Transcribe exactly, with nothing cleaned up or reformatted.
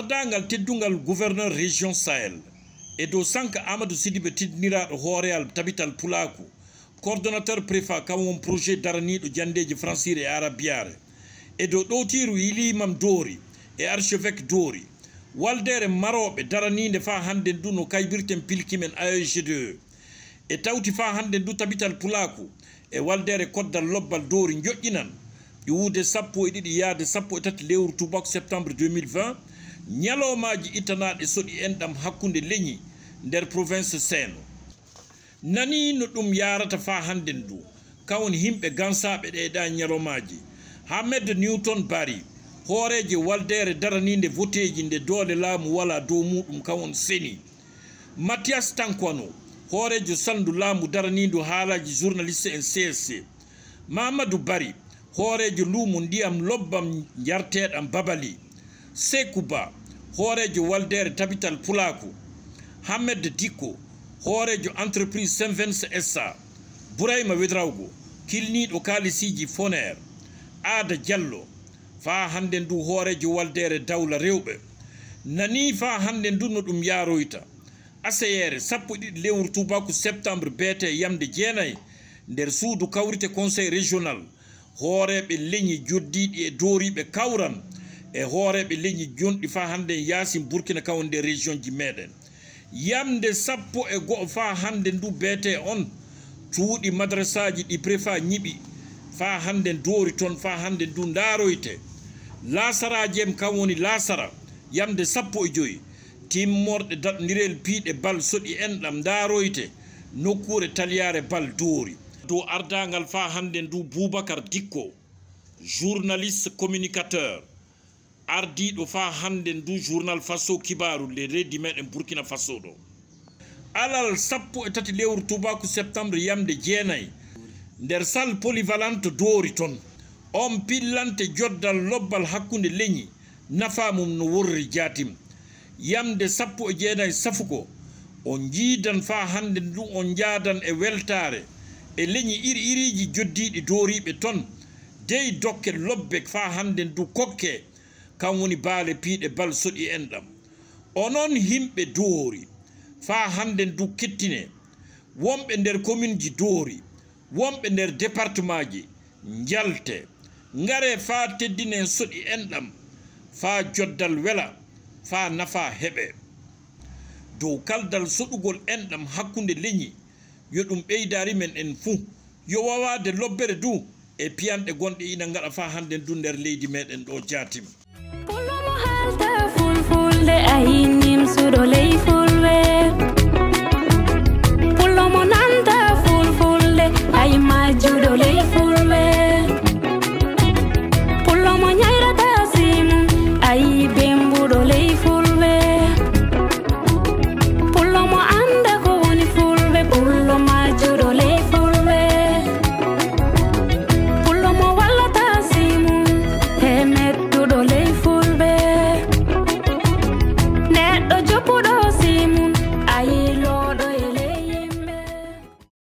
Daangal teddungal gouverneur région Sahel, e dow Sanka Amadou Sidibé teddiniraaɗo hooreyal Tabital Pulaaku, coordonnateur PREFA, kam won projet daraniiɗo janndeeji fransiire e arabiyaare, e dow ɗowtiiru Iliimam Doori e archevêque Doori, waldeere marooɓe daraniinde faa hannden du no kaybirten pilki men A E G deux. E tawti faa hannden du Tabital Pulaaku e waldeere koddal lobbal Doori njoƴƴinan ƴuwude sappo e ɗiɗi yaade sappo e tati lewru tuubaaku septembre deux mille vingt, ñaloomaaji ittanaaɗi soɗi enɗam hakkunde lenyi nder province Seeno. Nanii no ɗum yaarata faa hannden du, kam woni himɓe gansaaɓe ɗee ɗaa ñaloomaaji. Hamed Newton Bari, hooreejo waldeere daraniinde voteeji nde doole laamu walaa dow muuɗum, kam woni seni. Mathias Tankwano, hooreejo salndu laamu daraniindu haalaaji journaliste en C S C. Mamadou Bari, hooreejo luumo ndiyam lobbam njarteeɗam Babali. Seku Ba, hooreejo waldeere Tabital Pulaaku. Hamed Dikko, hooreejo entreprise Senvens S A. Burayma Wedrawgo, kilniiɗo kaalisiiji Foner. Aada Jallo, faa hannden du hooreejo waldeere Dawla Rewɓe. Nanii faa hannden du no ɗum yaaroyta. Aseyeere sappo e ɗiɗi lewru tuubaaku septembre beetee yamnde jeenay nder suudu kawrite conseil régional, hooreeɓe lenyi joddiiɗi e dooriiɓe kawran e hooreeɓe lenyi jonɗi faa hannden yaasin Burkina kam woni nder région ji meeɗen. Yamnde sappo e go'o faa hannden du beetee on, cuuɗi madrasaaji ɗi PREFA ñiɓi faa hannden Doori ton, faa hannden du ndaaroyte. Laasaraaji en kam woni laasara yamnde sappo e joy. Timmorɗe daɗondirel piiɗe bal soɗi enɗam ndaaroyte nokkuure taliyaare bal Doori. Dow ardaangal faa hannden du Buubakar Dikko, journaliste communicateur, ardiiɗo faa hannden du journal Faso Kibaaru, le redi meeɗen Burkina Faso ɗo. Alal sappo e tati lewru tuubaaku septembre yamnde jeenay, nder salle polyvalente Doori ton, on pillante joddal lobbal hakkunde lenyi, nafaa mum no worri jaatim. Yamnde sappo e jeenay safuko, on njiidan faa hannden du on njaadan e weltaare e lenyi iri iriiji joddiiɗi dooriiɓe ton, dey dokke lobbe faa hannden du kokke, kam woni baale piiɗe bal soɗi enɗam. Onon himɓe Doori, faa hannden du kettinee, wonɓe nder kominji Doori, wonɓe nder departemaaji, njalte, ngaree faa teddinen soɗi enɗam, faa joddal wela, faa nafaa heɓee. Dow kaldal soɗugol enɗam hakkunde lenyi, yo ɗum ɓeydaari men en fuu, yo wawaade lobbere du e piyanɗe gonɗe ina ngaɗa faa hannden du nder leydi meeɗen ɗo jaatim. Pullo mo haalta fulfulde, a hinnim suuɗo ley fo.